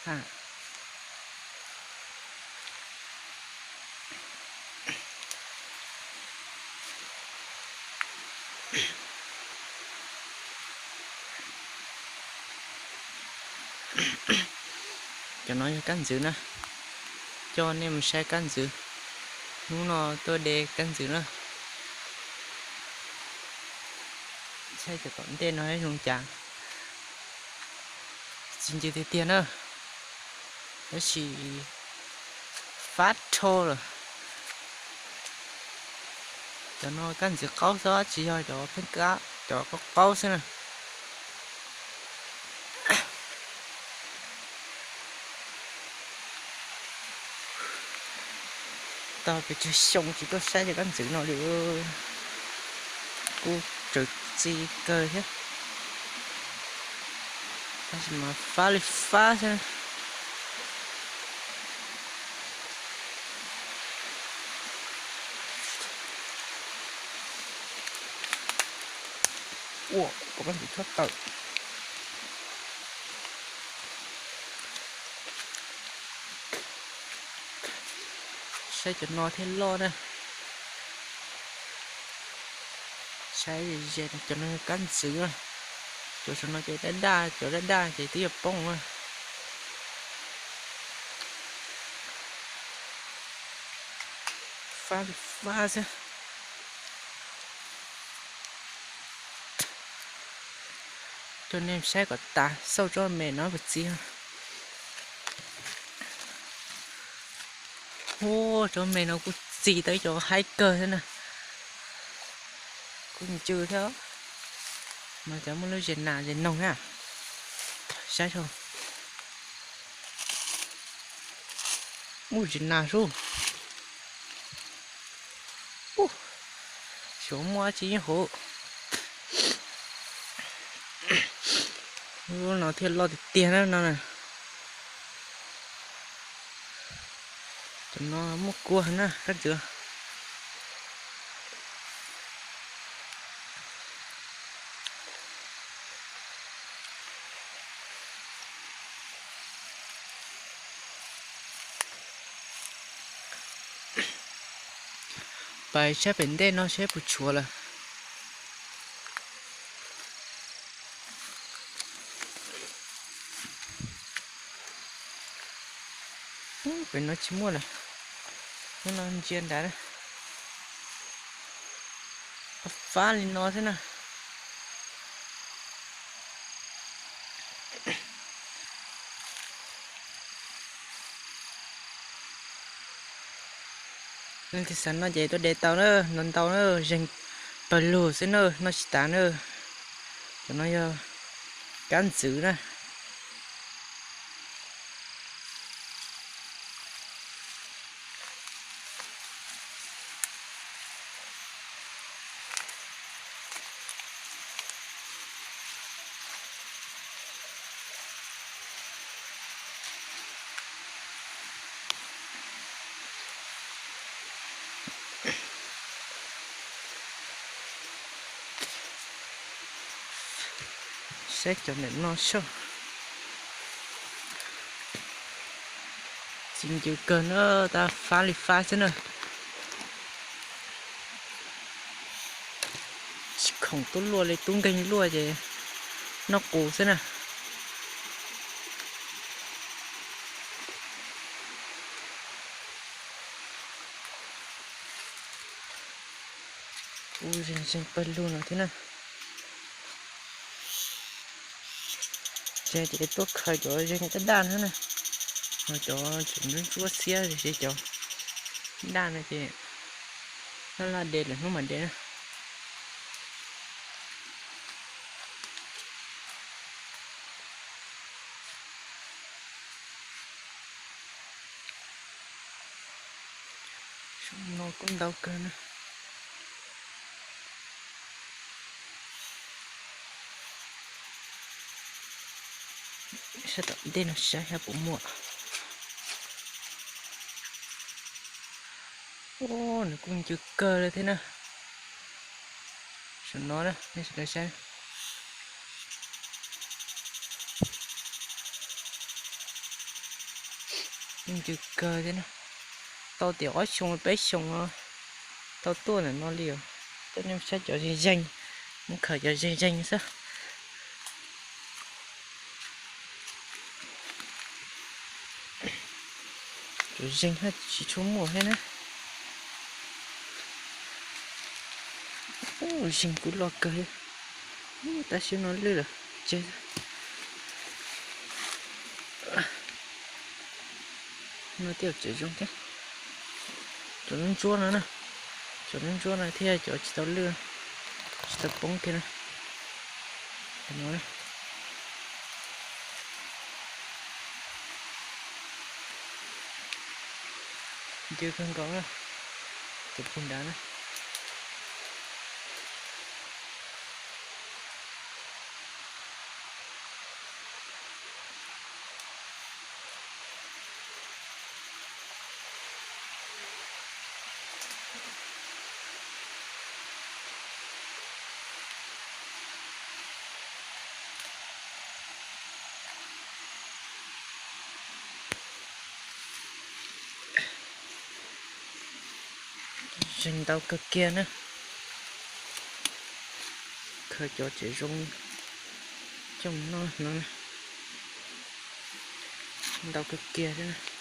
Ha. Cov no yog kab ntxwv na, coj nej mus saib kab ntxwv. Hnub no tuaj de kab ntxwv na. Saib cov tom ntej no zoo cas. Txi ncw tiag tiag na, tab sis fab dhau lawm. Cov no kab ntxwv qaub xwb, tsis yog cov pheej kab, cov qaub qaub xwb na. Tau pes tsawg xyoo tsis tuaj saib cov kab ntxwv no li, kuj tsaws txi kawg thiab. Tab sis mas fab li fab xwb. Ua, kab ntxwv tshaj tawm. Saib cov no thiaj loj na. Saib ze cov no kab ntxwv, cov saum no ces daj daj, cov daj daj ces twb yuav poob na. Fab li fab xwb. Coj nej saib kom tas xauj tsob me no kuv txiv. Ua, tsob me no kuj txi tau ib co haib kawg thiab na. Kuj ncw thiab. No cov muaj lub zes nas zes noog na. Saib saib. Muaj zes nas sub. Xyov muaj dab tsi nyob hauv. Lub no thiaj loj tiag tiag na no. Cov no muaj kua na kab ntxwv. Pais saib pem ntej no seb puas tshuav lawm. Pem no tsis muaj lawm. Hnub no ntsia nrad, fab li no xwb na. Leej twg xav noj ces tuaj de tau na, ntau ntau na, zeeg pawg lug xwb na, noj tsis tas na. Cov no yog kab ntxwv na. Saib cov ntawm no soj. Txi ncw kawg na, tab fab li fab xwb na. Tsis khoom tub luaj li, tub nkeeg luaj ces noj qus xwb na. Kuj zeeg zeeg pawg lug no thiab na. Ces tuaj khaws cov zeeg daj daj no na, cov tseem ntsuab xiab, cov daj no ces laj laj de lwm hnub mam de na. Saum no kuj ntau kawg na. Sab tom ntej no saib puas muaj. Nws kuj ncw kawg li thiab na. Saum no na, nej sawv daws saib. Ncw kawg thiab na. Tau tias ob xyoo peb xyoo no tau tuaj ntawm no li os. Coj nej saib cov zeeg zeeg, mus khaws cov zeeg zeeg xwb. Cov zeeg haj tsis tshua muaj thiab na. Ub, zeeg kuj loj kawg li. Ub, tab sis no lwj lawm, tseg. No thiaj tseem zoo thiab. Cov ntsuab ntsuab no na, cov ntsuab ntsuab no thiab cov tsis tau lwj, tsis tau poob kiag na. Cov no na, ncw kawg nkaus na, cov puag nrad na. Zeeg ntau kawg kiag na. Khaws cov tseem zoo coj mus noj no. Ntau kawg kiag thiab.